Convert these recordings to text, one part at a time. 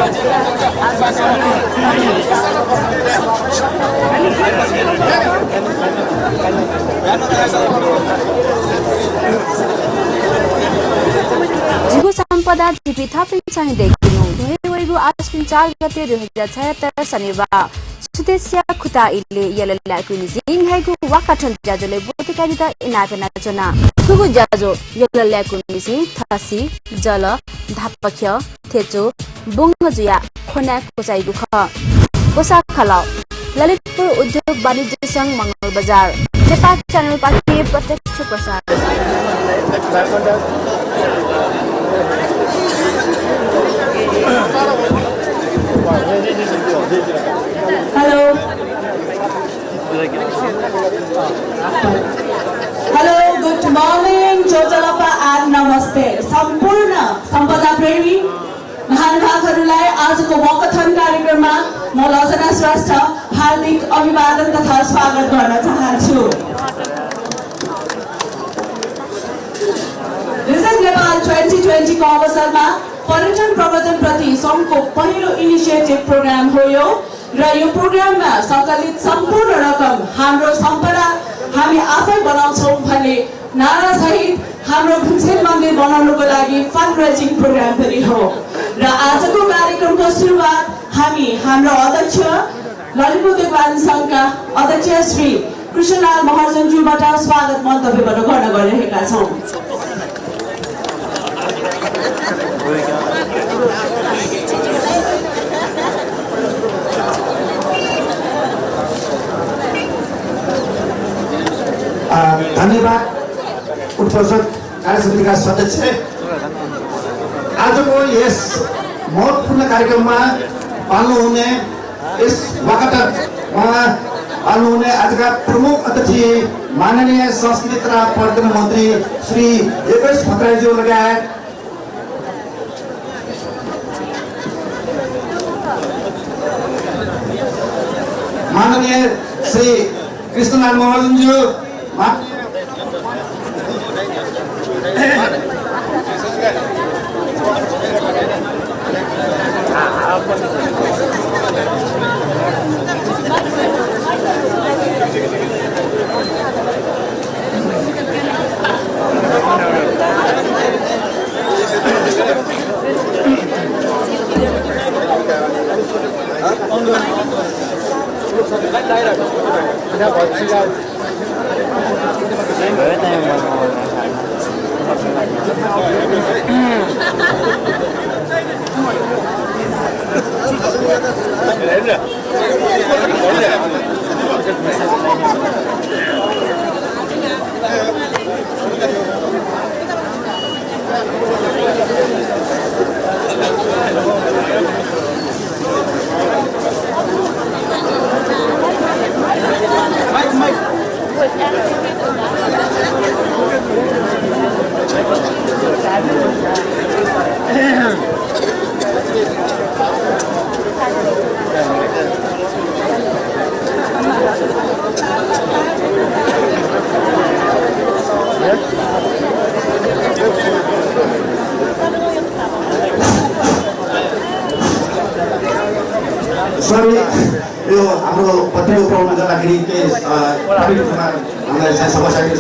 जीव सम्पदा जीपी थपिङ चाहिँ देखिनु भइगयो आश्विन 4 गते 2076 शनिबार सुदेशिया खुता इले यलला कुनिजिङ हेगु वाकाठन जाजले बोतिकारिता इनाकना जना कुगु जाजो यलला कुनिजिङ थसी जल धापख्य थेचो बुङजुया खोना कोचाइगु ख कोसा खलाउ ललितपुर उद्योग वाणिज्य संघ मंगल बजार नेपाल च्यानल पार्टी प्रत्यक्ष प्रसार हेलो गुड मर्निङ जोजलपा आर नमस्ते सम्पूर्ण सम्पदा प्रेमी महानुभावहरूलाई आजको वकथन कार्यक्रममा म लजना श्रेष्ठ हार्दिक अभिवादन तथा स्वागत गर्न चाहन्छु। विजिट नेपाल 2020 को अवसरमा पर्यटन प्रवर्धन प्रति संघको पहिलो इनिसिएटिभ प्रोग्राम हो यो र यो प्रोग्राममा सङ्कलित सम्पूर्ण रकम हाम्रो सम्पदा हामी आफै बनाउँछौँ भन्ने नारा सहित हाम्रो भीमसेन मन्दिर बनाउनको लागि फन्ड रेजिङ प्रोग्राम पनि हो र आजको कार्यक्रमको सुरुवात हामी हाम्रो अध्यक्ष ललितपुर उद्योग वाणिज्य संघका अध्यक्ष श्री कृष्णलाल महर्जनज्यूबाट स्वागत मन्तव्यबाट गर्न गइरहेका छौँ। धन्यवाद उत्परिषद कार्य समितिका सदस्य। आजको यस महत्त्वपूर्ण कार्यक्रममा पाल्नुहुने यस वाकथनमा पाल्नुहुने आजका प्रमुख अतिथि माननीय संस्कृति तथा पर्यटन मन्त्री श्री योगेश भट्टराईज्यू लगायत माननीय श्री कृष्णलाल महर्जनज्यू यो हाम्रो पत्रिका पाउन जाँदाखेरि हामीलाई समस्या छ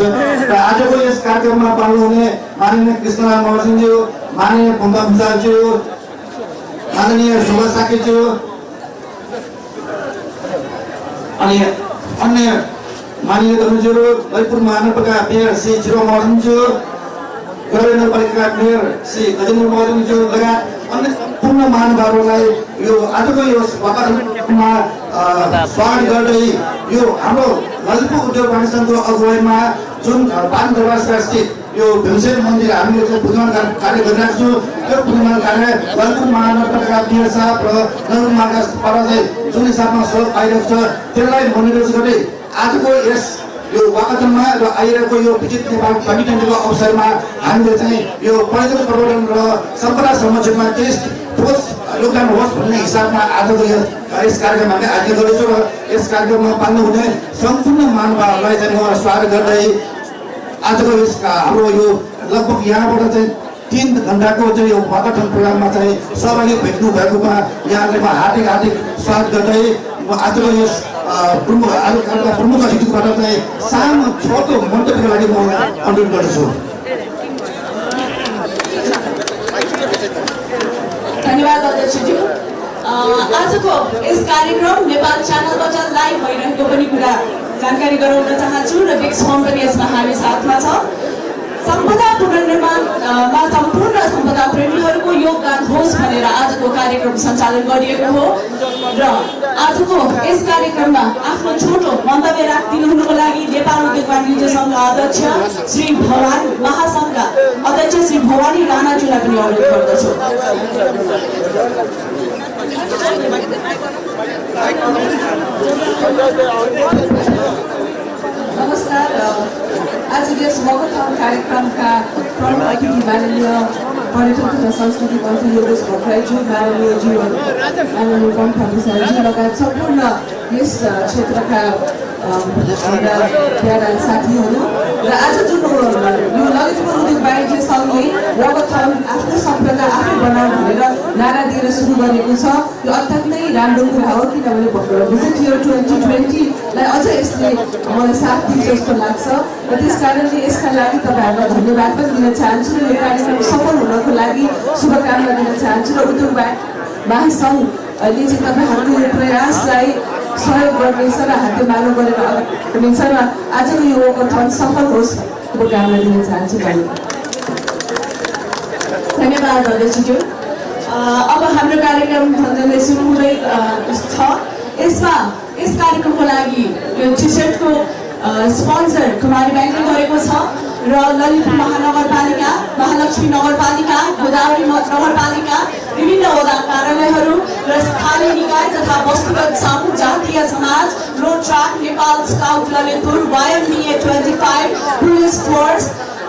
र आजको यस कार्यक्रममा पाल्नुहुने माननीय कृष्णलाल महर्जनज्यू, माननीय पम्पा भुसालज्यू, माननीय सुभाष साकेज्यू अनि अन्य माननीय कर्मचारीहरू, ललितपुर महानगरपालिका मेयर श्री चिरो महर्जनज्यू, गौरव नगरपालिका मेयर श्री गजेन्द्र महर्जनज्यू लगायत अन्य सम्पूर्ण महानुभावहरूलाई यो आजको यो वाकथनमा स्वागत गर्दै यो हाम्रो ललितपुर उद्योग वाणिज्य संघको अगुवाईमा जुन पान दरबार स्थित यो भीमसेन मन्दिर हामीले चाहिँ पुनर्निर्माण कार्य गरिरहेको छौँ, त्यो पुनर्निर्माण कार्य ललितपुर महानगरपालिका मेयर साहब र नगरपालिकाबाट चाहिँ जुन हिसाबमा सहयोग पाइरहेको छ त्यसलाई मोनिटर गर्दै आजको यस यो वाकथनमा र आइरहेको यो विजिट नेपाल 2020को अवसरमा हामीले चाहिँ यो पर्यटन प्रवर्धन र सम्पदा संरक्षणमा केही ठोस योगदान होस् भन्ने हिसाबमा आजको यस कार्यक्रम हामीले आयोजन गर्दैछौँ र यस कार्यक्रममा पाल्नुहुने सम्पूर्ण महानुभावहरूलाई चाहिँ म स्वागत गर्दै आजको यस हाम्रो यो लगभग यहाँबाट चाहिँ 3 घण्टाको चाहिँ यो वाकाथन प्रोग्राममा चाहिँ सहभागी भेट्नु भएकोमा यहाँले हार्दिक स्वागत गर्दै आजको यस प्रमुख अतिथिबाट चाहिँ सानो छोटो मन्तव्यको लागि म अनुरोध गर्दछु। धन्यवाद अध्यक्षज्यू। आजको यस कार्यक्रम नेपाल च्यानलबाट लाइभ भइरहेको पनि कुरा जानकारी गराउन चाहन्छु र विक्स फर्म पनि यसमा हामी साथमा छ। सम्पदा पुनर्निर्माणमा सम्पूर्ण सम्पदा प्रेमीहरूको योगदान होस् भनेर आजको कार्यक्रम सञ्चालन गरिएको हो र आजको यस कार्यक्रममा आफ्नो छोटो मन्तव्य राखिदिनु हुनुको लागि नेपाल उद्योग वाणिज्य सङ्घका अध्यक्ष श्री भवानी महासङ्घका अध्यक्ष श्री भवानी राणाज्यूलाई पनि अनुरोध गर्दछु। नमस्कार। आज यस वाकाथन कार्यक्रमका प्रमुख अतिथि माननीय पर्यटन तथा संस्कृति मन्त्री योगेश भट्टराईज्यू, माननीय जीवन माननीय पम्फा विशालज्यू लगायत सम्पूर्ण यस क्षेत्रका प्यारा साथीहरू र आज जुन यो ललितपुर उद्योग वाणिज्य सङ्घले वाकाथन आफ्नो सम्पदा आफै बनाऊ भनेर नारा दिएर सुरु गरेको छ, यो अत्यन्तै राम्रो कुरा हो। किनभने भिजिट इयर 2020लाई अझ यसले मलाई साथ दिन्छ जस्तो लाग्छ र त्यस कारणले यसका लागि तपाईँहरूलाई धन्यवाद पनि दिन चाहन्छु र यो कार्यक्रम सफल हुनको लागि शुभकामना दिन चाहन्छु र उद्योग महासङ्घले चाहिँ तपाईँहरूको यो प्रयासलाई सहयोग गर्नेछ र हातेमालो गरेर हुनेछ र आजको यो वाकाथन सफल होस् शुभकामना दिन चाहन्छु। धन्यवाद अध्यक्षज्यू। अब हाम्रो कार्यक्रम झन्डै सुरु हुँदै छ। यसमा यस कार्यक्रमको लागि यो टी सर्टको स्पोन्सर कुमारी ब्याङ्कले गरेको छ र ललितपुर महानगरपालिका, महालक्ष्मी नगरपालिका, गोदावरी नगरपालिका, विभिन्न वडा कार्यालयहरू र स्थानीय निकाय तथा वस्तुगत समूह, जातीय समाज, road track, Nepal scout Lalitpur, YMBA 25, police force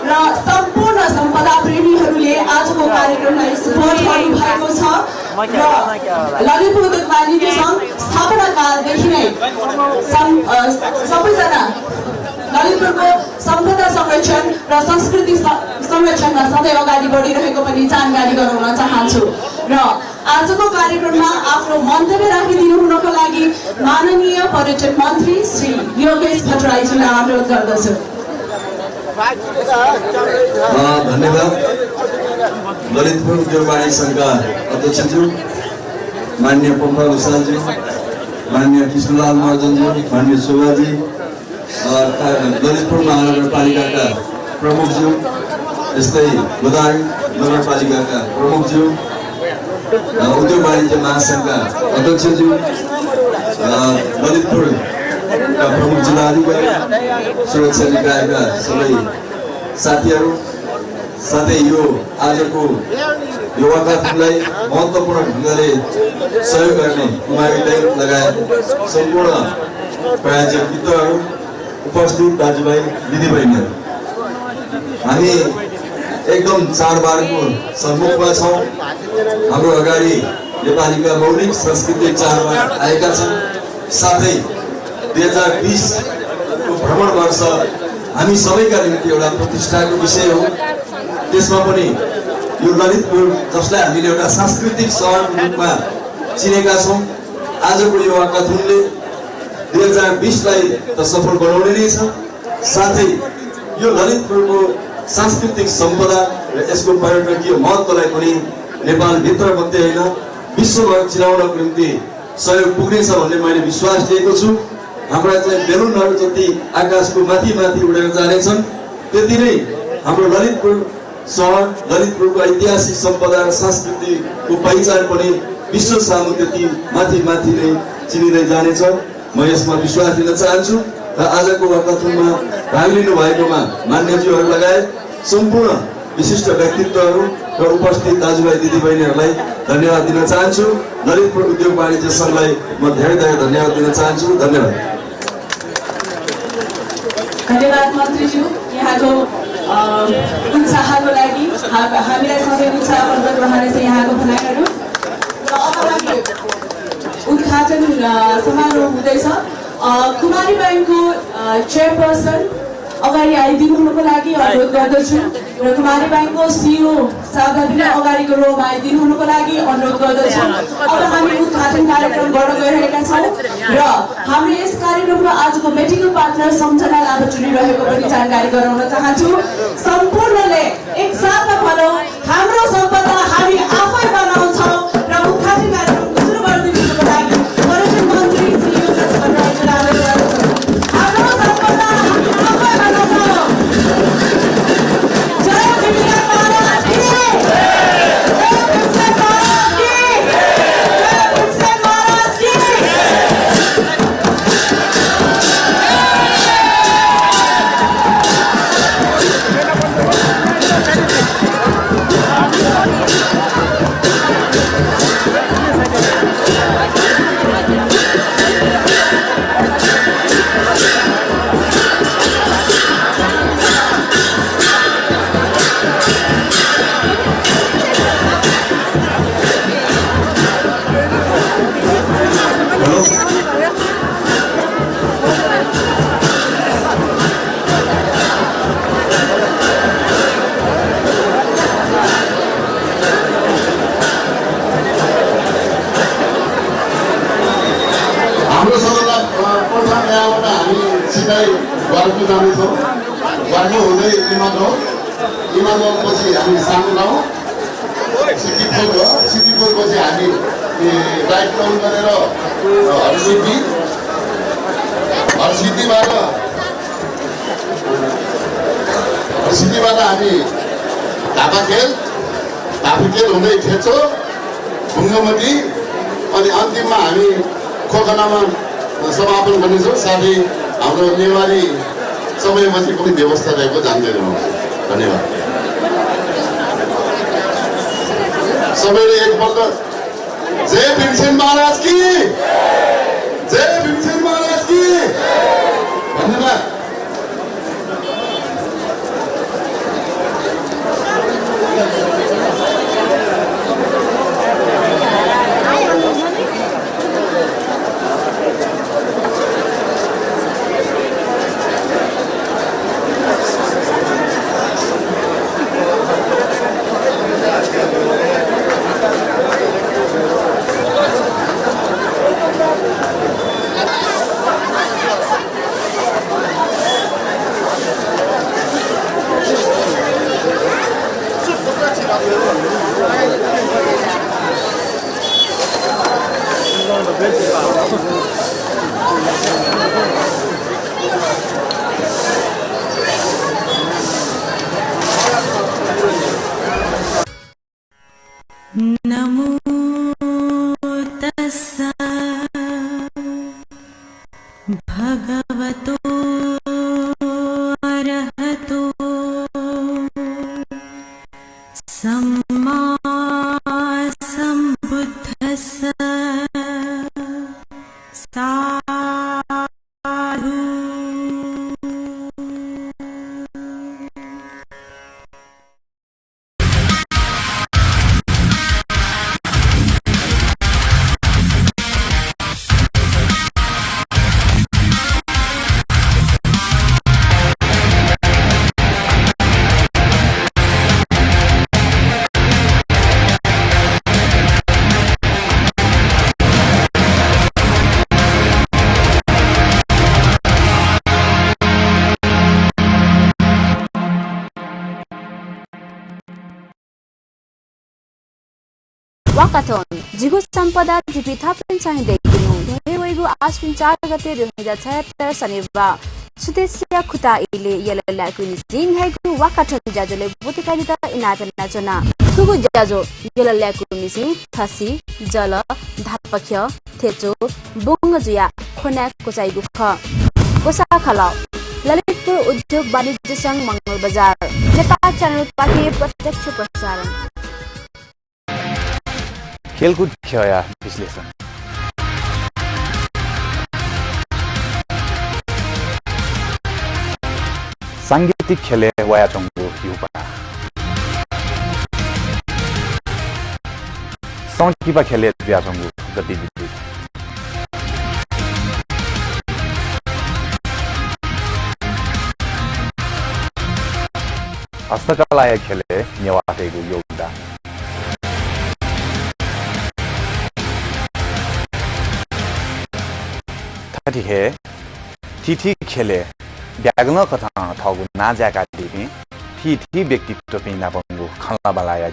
र सम्पूर्ण सम्पदा प्रेमीहरूले आजको कार्यक्रमलाई सपोर्ट गर्नुभएको छ र ललितपुर उद्योग वाणिज्य सङ्घ स्थापना कालदेखि नै सबैजना ललितपुरको सम्पदा संरक्षण र संस्कृति संरक्षणमा सधैँ अगाडि बढिरहेको पनि जानकारी गराउन चाहन्छु र आजको कार्यक्रममा आफ्नो मन्तव्य राखिदिनु हुनको लागि माननीय पर्यटन मन्त्री श्री योगेश भट्टराईजीलाई अनुरोध गर्दछु। धन्यवाद। ललितपुर उद्योग वाणिज्य सङ्घका अध्यक्षज्यू, माननीय पम्फा विशालज्यू, माननीय कृष्णलाल महर्जनज्यू, माननीय शोभाजी, ललितपुर महानगरपालिकाका प्रमुखज्यू, यस्तै गोदावरी नगरपालिकाका प्रमुखज्यू, उद्योग वाणिज्य महासङ्घका अध्यक्षज्यू, ललितपुरका प्रमुख जिल्लाधिकारी, सुरक्षा निकायका सबै साथीहरू, साथै यो आजको यो वाकाथनलाई महत्त्वपूर्ण ढङ्गले सहयोग गर्ने कुमारी ब्याङ्क लगायत सम्पूर्ण प्रायोजक मित्रहरू, उपस्थित दाजुभाइ दिदीबहिनीहरू, हामी एकदम चाडबाडको सम्मुखमा छौँ। हाम्रो अगाडि नेपालीका मौलिक सांस्कृतिक चाडबाड आएका छन्। साथै 2020 को भ्रमण वर्ष हामी सबैका निम्ति एउटा प्रतिष्ठाको विषय हो। त्यसमा पनि यो ललितपुर, जसलाई हामीले एउटा सांस्कृतिक सहरको रूपमा चिनेका छौँ, आजको यो वाकाथनले 2020लाई त सफल बनाउने नै छ, साथै यो ललितपुरको सांस्कृतिक सम्पदा र यसको पर्यटकीय महत्त्वलाई पनि नेपालभित्र मात्रै होइन विश्वभर चिनाउनको निम्ति सहयोग पुग्नेछ भन्ने मैले विश्वास लिएको छु। हाम्रा चाहिँ बेलुनहरू जति आकाशको माथि माथि उडेर जानेछन्, त्यति नै हाम्रो ललितपुर सहर, ललितपुरको ऐतिहासिक सम्पदा र संस्कृतिको पहिचान पनि विश्व सामु त्यति माथि माथि नै चिनिँदै जानेछ, म यसमा विश्वास दिन चाहन्छु। र आजको वाकाथनमा भाग लिनु भएकोमा मान्यज्यूहरू लगायत सम्पूर्ण विशिष्ट व्यक्तित्वहरू र उपस्थित दाजुभाइ दिदीबहिनीहरूलाई धन्यवाद दिन चाहन्छु। ललितपुर उद्योग वाणिज्य सङ्घलाई म धेरै धेरै धन्यवाद दिन चाहन्छु। धन्यवाद। धन्यवाद मन्त्रीज्यू, यहाँको उत्साहको लागि। हामीलाई सधैँ उत्साहवर्धक रहनेछ यहाँको भनाइहरू। उद्घाटन समारोह हुँदैछ। कुमारी ब्याङ्कको चेयरपर्सन अगाडि आइदिनु हुनुको लागि अनुरोध गर्दछु। र कुमारी ब्याङ्कको सिइओ सावधानीले अगाडिको रोमा आइदिनु हुनुको लागि अनुरोध गर्दछु। अब हामी उद्घाटन कार्यक्रम गर्न गइरहेका छौँ र हाम्रो यस कार्यक्रमको आजको मेडिकल पार्टनर सम्झना लाभा चुनिरहेको पनि जानकारी गराउन चाहन्छु। सम्पूर्णले एकसाथमा भनौँ, हाम्रो सम्पदा हामी आफै बनाउँछौँ र उद्घाटन कार्यक्रम सुरु गरिदिनुको लागि पर्यटन मन्त्री श्री योगेश भट्टराईले आग्रह गर्दछु। हाम्रो सम्पदा हामी आफै बनाउँछौँ। जय भीमसेन महाराज की जय! जय भीमसेन महाराज की जय! भीमसेन महाराज की हाम्रो सदरलाई प्रथम यहाँबाट हामी सिधै गर्नु जानेछौँ। गर्नु हुँदै इमादोलपछि हामी सानो गाउँ सिद्धिपुर हो। सिद्धिपुरपछि हामी राइट टर्न गरेर हरसिद्धिबाट हामी ढापाखेल हुँदै खेच्छो ढुङ्गमती अनि अन्तिममा हामी खोकनामा समापन गर्नेछौँ। साथै हाम्रो नेवारी समयपछि कुनै व्यवस्था रहेको जानकारी दिनुहुन्छ। धन्यवाद। सबैले एकपल्ट जय भीमसेन महाराज की जय भीमसेन महाराज की धन्यवाद। नमो तस्सा भगवतो अरहतो सम्मा सम्बुद्धस्सा साधु। वाकाथन जिगु सम्पदा जिपी थापिन चाहिँ देखिनु धोइगु आश्विन 4 गते 2076 शनिबार सुदेशिया खुता इले यललाकु निजिङ हैगु वाकाथन जाजले बोतेकारिता इनापना जना कुगु जाजो यललाकु निजिङ थसी जल धापख्य थेचो बुङजुया खोना कोचाइगु ख कोसा खला ललितपुर उद्योग वाणिज्य संघ मंगल बजार नेपाल च्यानल पार्टी प्रत्यक्ष प्रसारण खेलकुद खेया विश्लेषण सांगीतिक खेले वायाचंगु युवा सौंकिपा खेले व्याचंगु गतिविधि हस्तकलाय खेले नेवाटेको योगदान थटी हे थिथि खेले ब्याग्न कथा थगु नाजाका दिबी थिथि व्यक्तित्व पिना बंगु खला बलाया